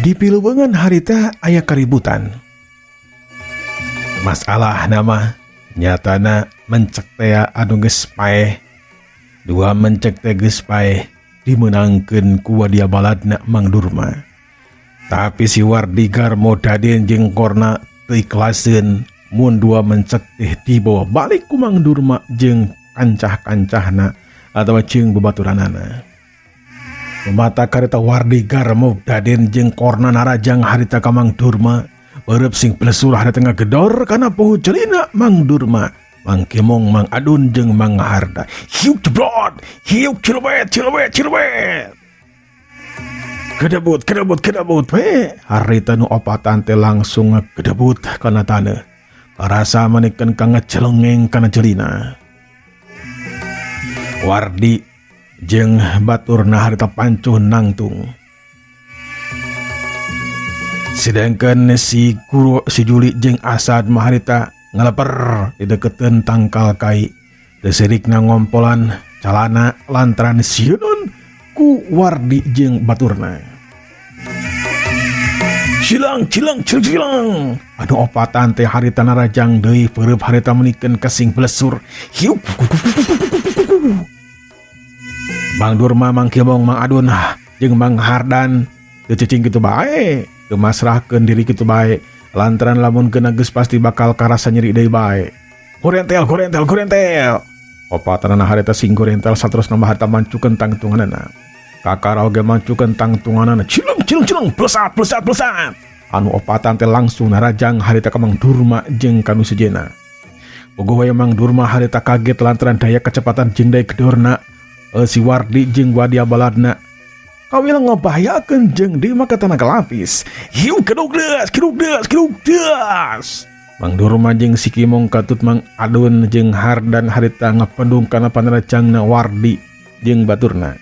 Di piluweungan harita aya kaributan. Masalah nama nyatana mencek tea anu geus paeh. Dua mencek teh geus paeh dimeunangkeun ku wadia baladna Mang Durma. Tapi si Wardi Garmo Daden jeung Korna teu ikhlaseun mun dua mencek teh dibawa balik ku Mang Durma jeung kancah-kancahna atawa jeung babaturanana. Mata kareta Wardi Garmo Daden jeung Korna narajang harita ka Mang Durma. Beureub sing plesur harita ngagedor kana poho celina Mang Durma. Mang Kimong, Mang Adun jeung Mang Harda. Hiuk jebrot, hiuk cilebet, cilebet, cilebet. Kedebut, kedebut, kedebut we. Harita nu opatan teh langsung ngagedebut kana taneuh. Karasa manikeun ka ngecelengeng kana celina. Wardi jeung baturna harita pancuh nangtung. Sedangkan si guru si Juli jeung Asad mah harita ngaleper di deketeun tangkal kai. Teu sirikna ngompolan calana lantaran sieun ku Wardi jeung baturna. Cilang, cilang, cilang, cilang. Anu opatan teh harita narajang deui peureub harita menikeun kasing blesur. Hiuk. Mang Durma, Mang Kimong, Mang Adun jeung Mang Hardan teu cicing kitu bae, teu masrahkeun diri kitu bae. Lantaran lamun kena geus pasti bakal karasa nyeri deui bae. Gorentel, gorentel, gorentel. Opatanana harita sing gorentel saterusna mah harita mancukeun tangtunganana. Kakara oge mancukeun tangtunganana. Cileng, cileng, cileng, plesat, plesat, plesat. Anu opatan teh langsung narajang harita ka Mang Durma jeung kanu sejenna. Bogoh we Mang Durma harita kaget lantaran daya kecepatan jeung daya gedorna. Si Wardi jeung wadia baladna. Kawil ngabahayakeun jeung deui maka tanaga lapis. Hiu keduk deus, keduk deus, keduk deus. Mang Durma jeung si Kimong katut Mang Adun jeung Hardan harita ngapendung kana panarajangna Wardi jeung baturna.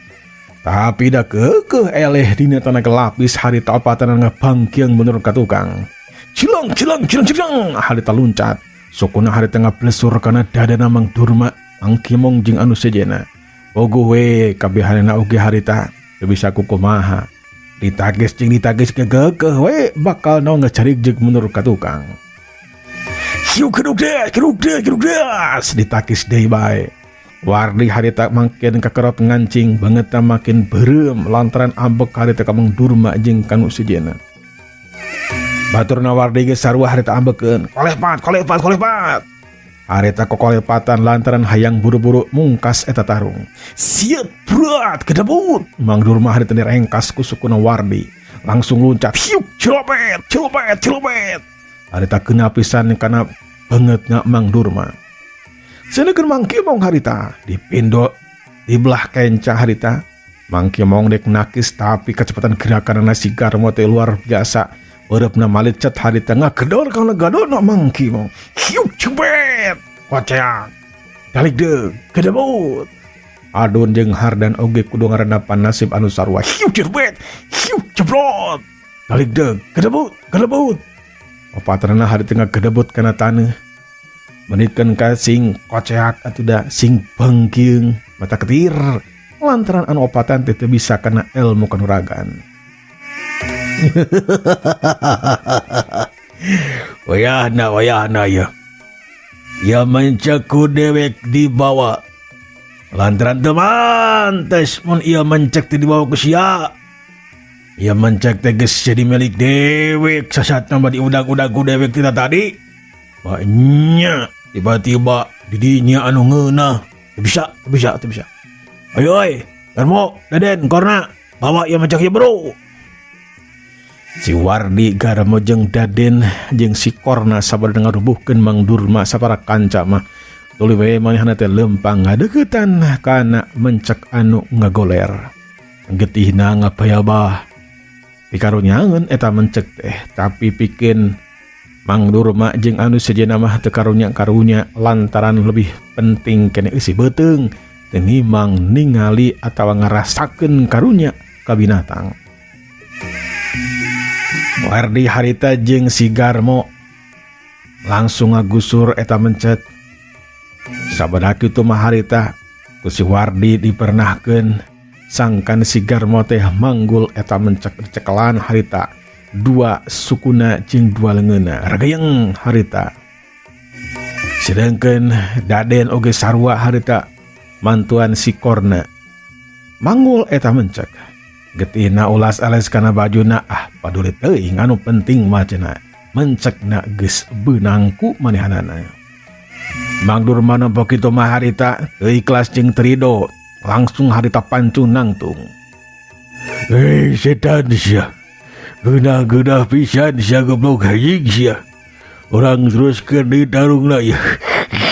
Tapi da keukeuh eleh dina tanaga lapis harita opatan ngabangkiang menurun ka tukang. Cileng, cileng, cileng, cileng, harita luncat. Sukuna harita ngablesur kana dadana Mang Durma, Mang Kimong jeung anu sejenna. Bogoh we kabehanana oge harita teu bisa kukumaha. Ditagis jeung ditagis keukeuh we bakal naon ngacarik jeung menurun ka tukang. Hiu keduk deus, keduk deus, keduk deus, ditakis deui bae. Wardi harita makin kakerot ngancing bangetna makin beureum lantaran ambek harita ka Mang Durma jeung kanu sejenna. Baturna Wardi geus sarua harita ambekeun. Kolepat, kolepat, kolepat. Harita kokolepatan lantaran hayang buru-buru mungkas eta tarung. Sieut berat kedebut. Mang Durma harita direngkas ku sukuna Wardi. Langsung luncat. Hiuk, celopet, celopet, celopet. Harita kena pisan kana bangetna Mang Durma. Seunekeun Mang Kimong harita dipindo dibelah kenca harita. Mang Kimong dek nakis tapi kecepatan gerakan si Garmo teh luar biasa. Eureupna malicet harita ngagedor kana gadona Mang Kimong. Hiuk cebet. Koceak. Dalik deuk, gedebut. Adun jeung Hardan oge kudu ngarandapan nasib anu sarua. Hiuk cebet, hiuk cebrot. Dalik deuk, gedebut, gedebut. Opatrana harita ngagedebut kana taneuh. Menitkeun ka sing koceak atuh da sing bengkeung mata ketir lantaran anu opatan teh teu bisa kana ilmu kanuragan. Wayahna, wayahna ya. Ya mencek ku dewek dibawa. Lantaran teu mantes mun ieu mencek teh dibawa ku sia. Ieu mencek teh geus jadi milik dewek sasatna mah diudag-udag ku dewek tina tadi. Banyak tiba-tiba didinya anu ngeunah. Teu bisa, teu bisa, teu bisa. Ayo oi, Darmo, Deden, Korna, bawa ieu mencek ieu bro. Si Wardi Garmo jeung Daden jeung si Korna sabar ngarubuhkeun Mang Durma sapara kanca mah. Tuluy we manehna teh leumpang ngadeuketan kana mencek anu ngagoler. Getihna ngapayabah. Pikarunyangeun eta mencek teh, tapi pikeun Mang Durma jeung anu sejenna mah teu karunya-karunya lantaran lebih penting kene eusi beuteung tenimbang ningali atawa ngarasakeun karunya ka binatang. Wardi harita jeung si Garmo langsung ngagusur eta mencek. Sabada kitu mah harita ku si Wardi dipernahkeun sangkan si Garmo teh manggul eta mencek cekelan harita. Dua sukuna jeung dua leungeunna regeyeng harita. Sedangkan Daden oge sarua harita mantuan si Korna. Manggul eta mencek. Getihna ulas ales kana bajuna, ah paduli teuing anu penting mah cenah. Mencekna geus beunang ku manehanana. Mang Durma nempo kitu mah harita teu ikhlas jeung terido, langsung harita pancung nangtung. Hei setan sia. Geunah-geunah pisan sia goblok anjing sia. Urang teruskeun deui tarungna ieu.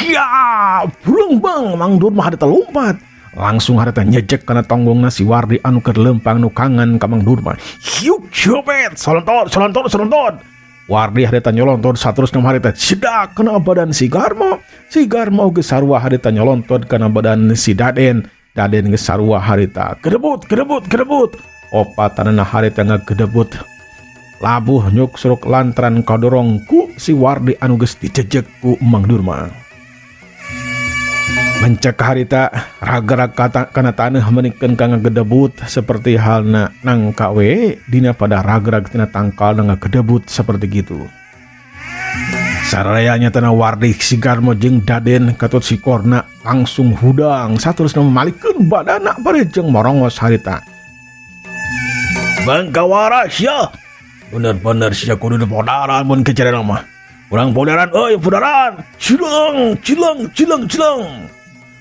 Ya, brung bang, Mang Durma harita lompat. Langsung harita nyejek kana tonggongna si Wardi anu keur lempang nu kangen ka Mang Durma. Hiuk copet, solontot, solontot, solontot. Wardi harita nyolontot saterusna harita cedak kana badan si Garmo. Si Garmo geus sarua harita nyolontot kana badan si Daden. Daden geus sarua harita gedebut, gedebut, gedebut. Opatanana harita ngagedebut. Labuh nyuksruk lantaran kadorong ku si Wardi anu geus dijejek ku Mang Durma. Mencek harita ragrag kana taneuh menikeun ka ngagedebut seperti halna nangka we dina pada ragrag tina tangkal ngagedebut seperti gitu. Saraya nyatana Wardi si Garmo jeung Daden katut si Korna langsung hudang saterusna malikeun badana bari jeung morongos harita. Bangkawara sia. Bener-bener sia kudu dipodaran mun keceren mah. Urang podaran euy podaran. Cileng cileng cileng cileng.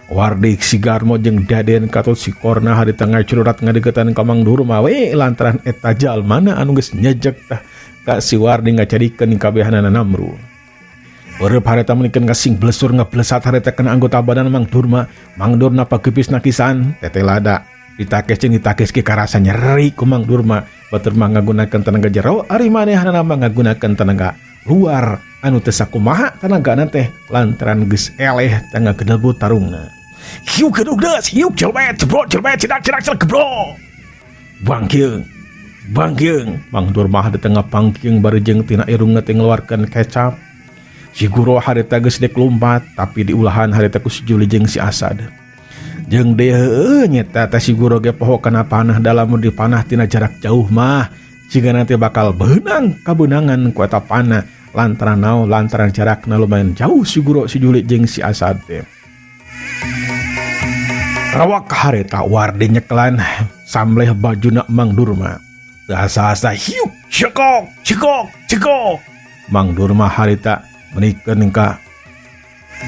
Wardi si Garmo jeung Daden katut si Korna harita ngacururat ngadeukeutan ka Mang Durma we lantaran eta jalmana anu geus nyejek tah ka si Wardi ngacadikeun kabehanana namru. Ureup harita meunikeun kasing blesur ngeblesat harita kana anggota badan Mang Durma. Mang Durma pagepisna kisan tete lada ditakes jeung ditakes ge karasa nyeri ku Mang Durma. Batur mah ngagunakeun tenaga jero ari manehanana mah ngagunakeun tenaga luar anu teu sakumaha tenagana teh lantaran geus eleh teh ngagedebut tarungna. Hiuk gedug deus, hiuk jelmet, jebrot, jelmet, cedak, cedak, celek, gebro. Bangkeung, bangkeung. Mang Durma di tengah bangkeung bari jeung tina irungna teh ngeluarkeun kecap. Si Guru harita geus dek lompat tapi diulahan harita ku si Juli jeung si Asad. Jeung deui heueuh nyeta teh si Guru ge poho kana panah dalam dipanah tina jarak jauh mah. Jigana nanti bakal beunang kabeunangan ku eta panah lantaran naon lantaran jarakna lumayan jauh si Guru si Juli jeung si Asad teh. Rawak harita Wardi nyeklan samleh bajuna Mang Durma. Teu asa-asa hiuk cekok cekok cekok. Mang Durma harita menikeun ka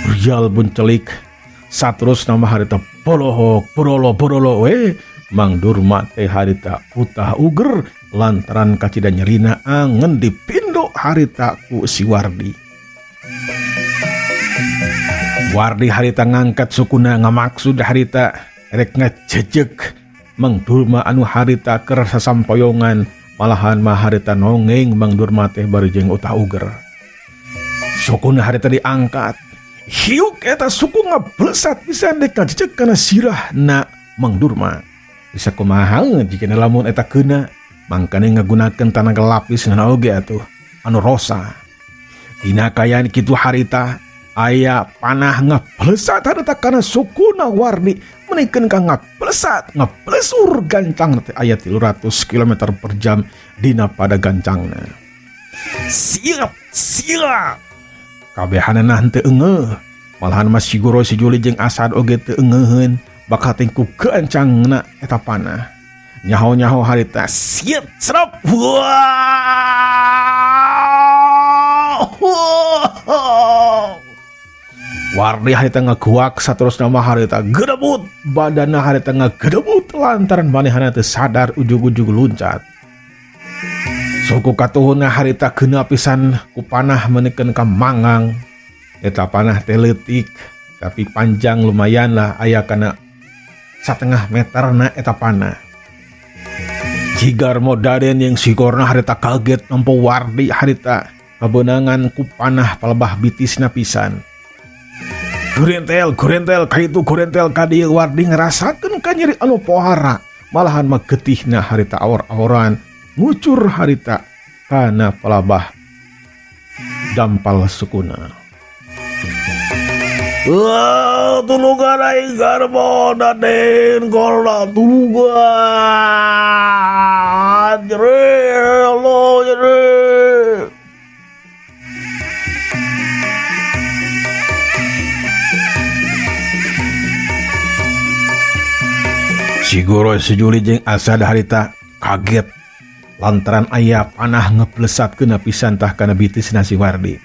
rial buncelik saterus nama harita polohok borolo borolo we. Mang Durma teh harita utah uger lantaran kacida nyerina angen dipindo harita ku si Wardi. Wardi harita ngangkat sukuna ngamaksud harita rek ngejejek Mang Durma anu harita keur sasampoyongan malahan mah harita nongeng Mang Durma teh bari jeung utah uger. Sukuna harita diangkat. Hiuk eta suku ngablesat pisan dek ngajejek kana sirahna Mang Durma. Bisa kumaha jika lamun eta keuna mangkane ngagunakeun tanaga lapis na oge atuh anu rosa. Dina kaayaan kitu harita aya panah ngablesat harita kana sukuna Wardi menikeun ka ngablesat ngablesur gancang teh aya 300 kilometer per jam dina pada gancangna. Siap siap. Kabehanana henteu eungeuh. Malahan mah si Guru si Juli jeung Asad oge teu eungeuheun bakal teh ku gancangna eta panah. Nyaho-nyaho harita siap serap. Wardi harita ngaguak saterusna mah harita gedebut badanna harita ngagedebut lantaran manehna teu sadar ujug-ujug luncat. Suku katuhunna harita geuna pisan ku panah menikeun ka mangang. Eta panah teh leutik tapi panjang lumayan lah aya kana satengah meterna eta panah. Jigar Modaden yang sigorna harita kaget nempo Wardi harita kabeunangan ku panah palebah bitisna pisan. Gurentel, gurentel, kaitu gurentel ka dieu Wardi ngerasakeun ka nyeri anu pohara. Malahan mah getihna harita awor-aworan ngucur harita kana palabah dampal sukuna. Wah, tulungan aing Garmo Daden korna tulungan. Jere, Allah, jere. Si Goro si Juli jeung Asad harita kaget lantaran aya panah ngeplesat kena pisan tah kana bitisna si Wardi.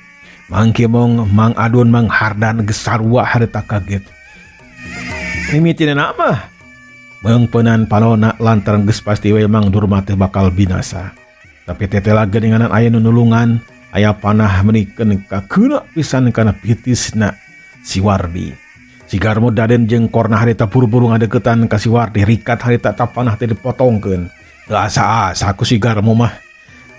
Mang Kimong, Mang Adun, Mang Hardan geus sarua harita kaget. Mimitina mah meungpeunan palona lantaran geus pasti we Mang Durma teh bakal binasa. Tapi tetela geuninganan aya nu nulungan, aya panah menikeun ka keuna pisan kana bitisna si Wardi. Si Garmo Daden jeung Korna harita buru-buru ngadeukeutan ka si Wardi, rikat harita ta panah teh dipotongkeun. Teu asa-asa ku si Garmo mah.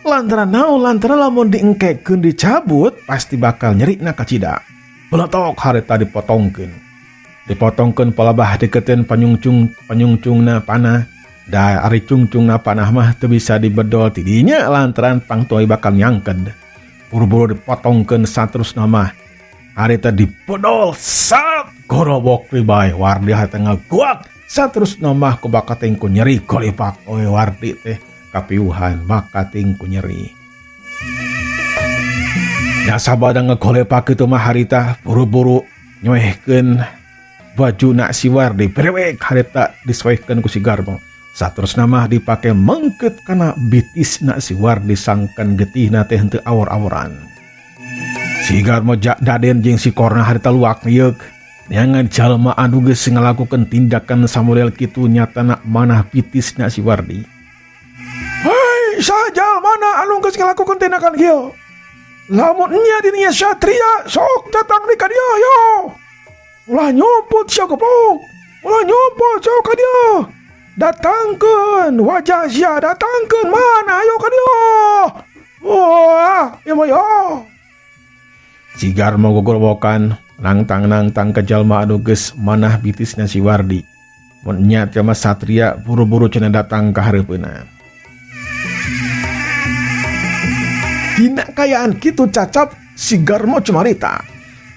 Lantaran naon? Lantaran lamun diengkekeun dicabut pasti bakal nyerina kacida. Beletok harita dipotongkeun. Dipotongkeun palabah deketin panyungcung, panyungcungna panah. Da ari cungcungna panah mah teu bisa dibedol tidinya lantaran pangtoi bakal nyangked. Buru-buru dipotongkeun saterusna mah harita dibedol sat gorobok ribai Wardi harita ngaguak saterusna mah ku bakating ku nyeri golipak. Oe Wardi teh kapiuhan bakating ku nyeri. Ya sabada ngagolepak kitu mah harita buru-buru nyoehkeun bajuna si Wardi brewek harita disoehkeun ku si Garmo. Saterusna mah dipake mengket kana bitisna si Wardi sangkan getihna teh henteu awor-aworan. Si Garmo Daden jeung si Korna harita luak yeuk. Neangan jalma anu geus ngalakukeun tindakan samodel kitu nyatana manah bitisna si Wardi. Hei, sajalmana anu geus ngalakukeun tindakan kieu? Lamun nya dirinya satria sok datang di ka dieu yo. Ulah nyumput sia goblok. Ulah nyumput sok ka dieu. Datangkeun wajah sia, datangkeun mana ayo ka dieu. Wah, ieu mah yo. Si Garmo gogorowokan nangtang-nangtang ka jalma anu geus manah bitisna si Wardi. Mun nya teh mah satria buru-buru cenah datang ka hareupeunna. Dina kayaan kitu cacap si Garmo cumarita.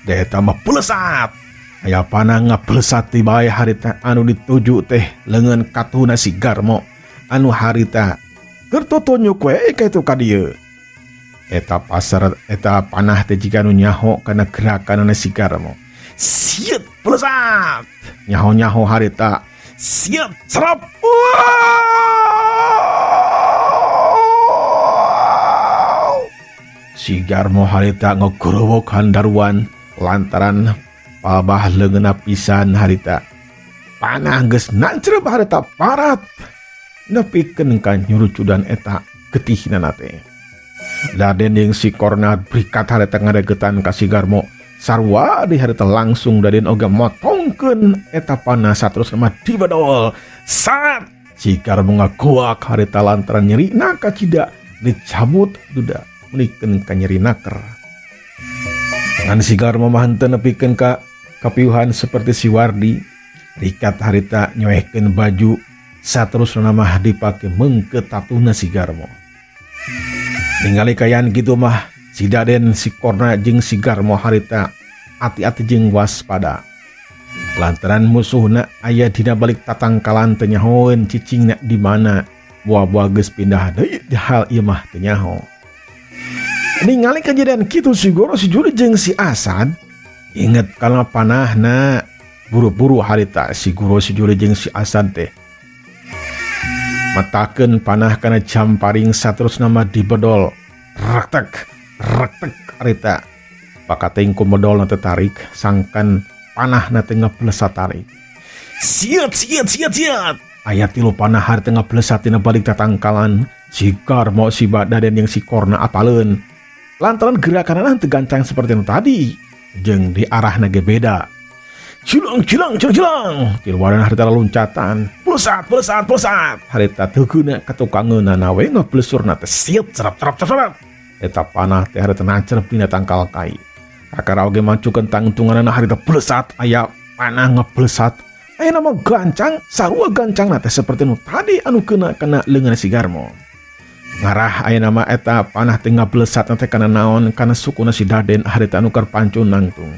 Da eta mah pelesat. Aya panah ngaplesat ti bae harita anu dituju teh leungeun katuhna si Garmo anu harita keur tutunyuk we ka itu ka dieu. Eta pasar eta panah teh jiga nu nyaho kana gerakanna si Garmo. Sieut pelesat. Nyaho-nyaho harita. Sieut serap. Si Garmo harita ngogorowok handaruan lantaran palbah leungeunna pisan harita. Panah geus nancreup harita parat nepikeun ka nyurucudan eta getihna teh. Daden jeung si Korna berikat harita ngadeukeutan ka si Garmo. Sarua di harita langsung Daden oge motongkeun eta panah saterusna mah dibedol. Sat si Garmo ngaguak harita lantaran nyerina kacida dicabut duda menikeun ka nyeri naker. Ngan si Garmo mah henteu nepikeun ka kapiuhan seperti si Wardi. Rikat harita nyoehkeun baju saterusna mah dipake mengke tatuhna si Garmo. Ningali kayan kitu mah si Daden, si Korna jeung si Garmo harita ati-ati jeung waspada. Lantaran musuhna aya dina balik tatangkalan teu nyahoeun cicingna di mana. Buah-buah geus pindah deui di hal ieu mah teu nyaho. Ningali kejadian kitu si Goro, si Juli jeung si Asad inget kana panahna. Buru-buru harita si Goro, si Juli jeung si Asad teh matakeun panah kana jamparing saterusna mah dibedol. Rektek rektek harita. Pakating ku medol na teh tarik sangkan panahna teh ngablesat tarik. Siet siet siet siet. Aya tilu panah harita ngablesat tina balik tatangkalan. Si Garmo, si Daden jeung si Korna apaleun. Lantaran gerakanna teu gancang seperti nu tadi jeung di arahna ge beda. Cilang cilang cilang cilang. Tiluaran harita loncatan. Plesat plesat plesat. Harita teu geuna ka tukangeunana we ngablesurna teh siet cerap cerap cerap. Eta panah teh harita nancrep dina tangkal kai. Kakara oge macukeun tangtunganana harita plesat aya panah ngeplesat. Aya nama gancang sarua gancangna teh seperti nu tadi anu keuna kana leungeun si Garmo. Ngarah aya nama eta panah teh ngablesat teh kana naon kana sukuna si Daden harita anu keur pancun nangtung.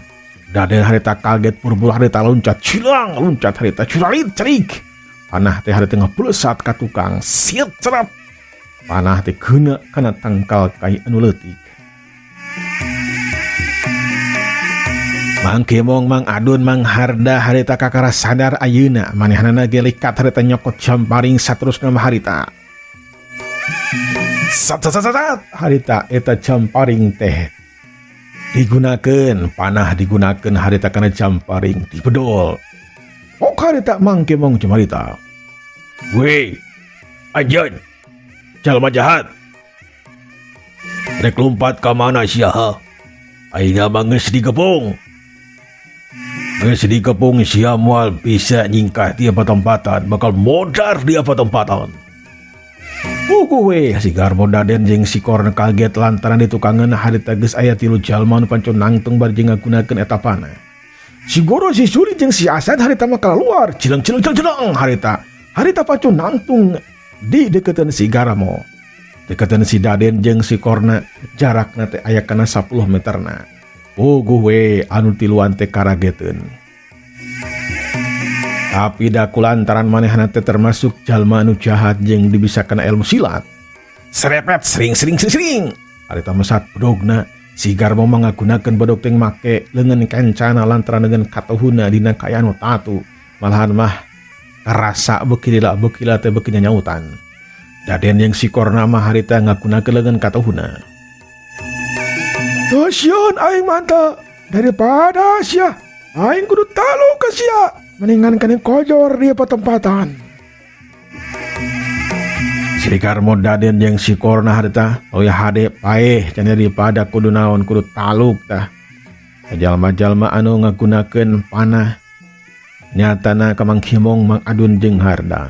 Daden harita kaget buru-buru harita loncat cilang loncat harita curalit cerik. Panah teh harita ngablesat ka tukang siet cerap. Panah teh keuna kana tangkal kai anu leutik. Mang Kimong, Mang Adun, Mang Harda harita kakara sadar ayeuna manehanana ge likat harita nyokot jamparing saterusna mah harita. Sat sat sat sat harita eta jamparing teh digunakeun, panah digunakeun harita kana jamparing dibedol. Ok harita Mang Kimong jeung harita. Weh, anjeun jalma jahat. Rek lompat ka mana sia ha? Ayeuna mah geus digepung. Geus digepung sia moal bisa nyingkah ti patempatan, bakal modar di patempatan. Puguh we si Garmo Daden jeung si Korna kaget lantaran ditukangeun harita geus aya 3 jalma nu pancon nangtung bari jeung ngagunakeun eta panah. Si Goro, si Suri jeung si Asad harita mah keluar, cileng cileng cileng cileng harita. Harita pancon nangtung di deketan si Garmo. Deketan si Daden jeung si Korna jarakna teh aya kana 10 meterna. Puguh we anu tiluan teh karageteun. Tapi da kulantaran manehna teh termasuk jalma anu jahat jeung dibisa kana ilmu silat. Serepet sering sering sering sering. Harita mesat bedogna si Garmo mangagunakeun bedog teh make leungeun kencana lantaran leungeun katuhuna dina kaayaan nu tatu. Malahan mah karasa beuki lila beuki lila teh beuki nyanyautan. Daden jeung si Korna mah harita ngagunakeun leungeun katuhuna. Sieun aing mantap daripada sia aing kudu talu ka sia mendingan kana kojor di patempatan. Si Garmo Daden jeung si Korna harita leuwih hade paeh cenah daripada kudu naon kudu taluk tah. Jalma-jalma anu ngagunakeun panah nyatana ka Mang Kimong, Mang Adun jeung Harda.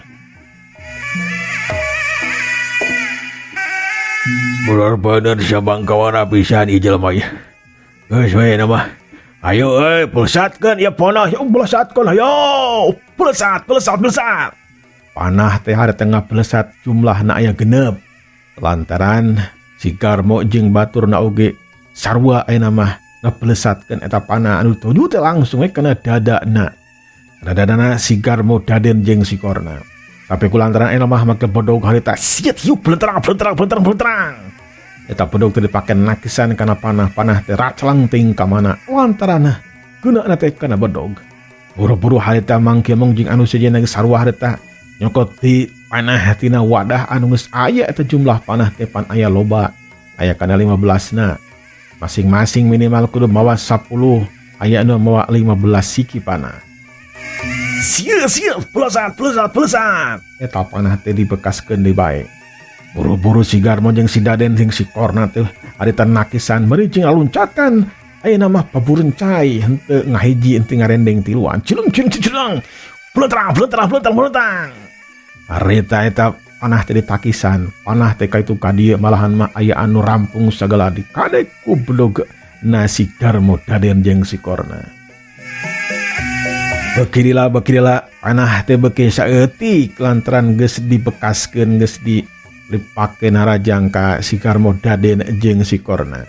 Bener-bener sia bangkawana pisan ieu jelema ieu. Geus we mah. Ayo euy, pelesatkeun ieu panah, yo pelesatkeun ayo. Pelesat, pelesat, pelesat. Panah teh harita ngapelesat jumlahna aya 6. Lantaran si Garmo jeung baturna oge sarua ayeuna mah ngapelesatkeun eta panah anu tuju teh langsung we kana dadana. Kana dadana si Garmo Daden jeung si Korna. Tapi kulantaran ayeuna mah make bedog harita siet hiup belenterang belenterang belenterang belenterang. Eta bedog teh dipake nakisan kana panah-panah teh raclang ting ka mana lantaran geunana teh kana bedog. Buru-buru harita Mang Kimong jeung anu sejenna geus sarua harita nyokot di panah tina wadah anu geus aya eta jumlah panah teh pan aya loba. Aya kana 15 na. Masing-masing minimal kudu mawa 10, aya anu mawa 15 siki panah. Sia sia pelesat pelesat pelesat. Eta panah teh dibekaskeun deui bae. Buru-buru si Garmo jeung si Daden jeung si Korna teh harita nakisan bari jeung loncatan. Ayeuna mah paburencai henteu ngahiji henteu ngarendeng tiluan. Cileng cileng cileng. Belenterang belenterang belenterang belenterang. Harita eta panah teh ditakisan, panah teh kaitu ka dieu malahan mah aya anu rampung sagala dikadek ku bedog na si Garmo Daden jeung si Korna. Beuki lila beuki lila panah teh beuki saeutik lantaran geus dibekaskeun geus dipake narajang ka si Garmo Daden jeung si Korna.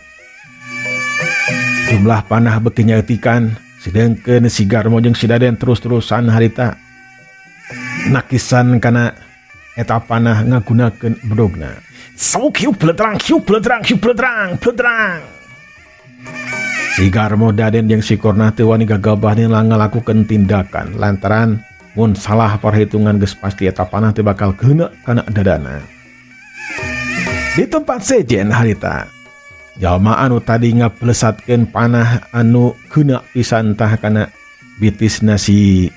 Jumlah panah beuki nyaeutikan sedengkeun si Garmo jeung si Daden terus-terusan harita nakisan kana eta panah ngagunakeun bedogna. Sauk hiup belenterang hiup belenterang hiup belenterang belenterang. Si Garmo Daden jeung si Korna teu wani gagabah dina ngalakukeun tindakan lantaran mun salah perhitungan geus pasti eta panah teh bakal keuna kana dadana. Di tempat sejen harita jalma anu tadi ngapelesatkeun panah anu keuna pisan tah kana bitisna si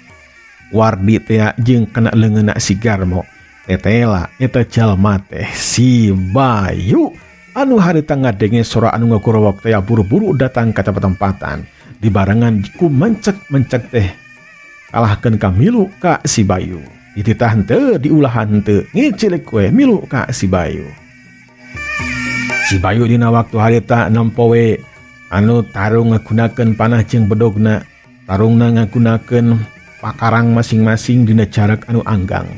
Wardi teh jeung kana leungeunna si Garmo. Tetela eta jalma teh si Bayu anu harita ngadenge sora anu ngagorowok teh buru-buru datang ka tempatan dibarengan ku mencek-mencek teh kalahkeun ka milu ka si Bayu. Dititah henteu diulahan henteu ngicilik we milu ka si Bayu. Si Bayu dina waktu harita nempo we anu tarung ngagunakeun panah jeung bedogna, tarungna ngagunakeun pakarang masing-masing dina jarak anu anggang.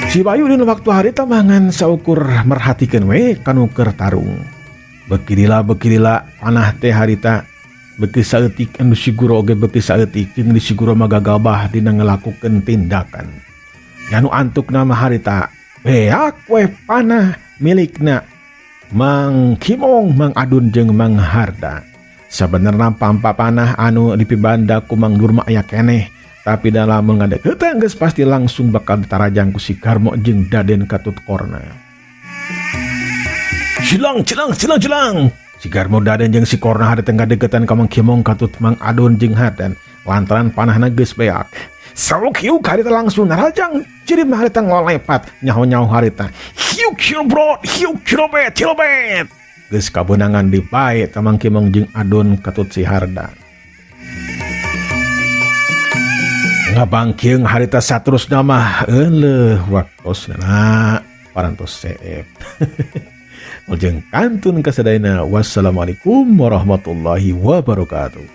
Si Bayu dina waktu harita mangan saukur merhatikeun we kanu keur tarung. Beuki lila panah teh harita beuki saeutik anu si guru oge beuki saeutik jeung si guru mah gagabah dina ngalakukeun tindakan. Anu antukna mah harita beak we panah milikna Mang Kimong, Mang Adun jeung Mang Harda. Sabenerna pampa panah anu dipibanda ku Mang Durma aya keneh, tapi da lamun ngadeukeutan geus pasti langsung bakal ditarajang ku si Garmo jeung Daden Katut Korna. Cilang cilang cilang cilang. Si Garmo Daden jeung si Korna harita ngadeukeutan ka Mang Kimong katut Mang Adun jeung Hadan lantaran panahna geus beak. Sauk hiuk harita langsung narajang jirim harita ngolepat nyaho-nyaho harita. Hiuk hiuk hiuk cilobet cilobet. Geus kabeunangan di bae ta Mang Kimong jeung Adun katut si Hardan. Ngabangkeung harita saterusna mah euleuh waktosna parantos seep. Wilujeng kantun kasadayana, wassalamualaikum warahmatullahi wabarakatuh.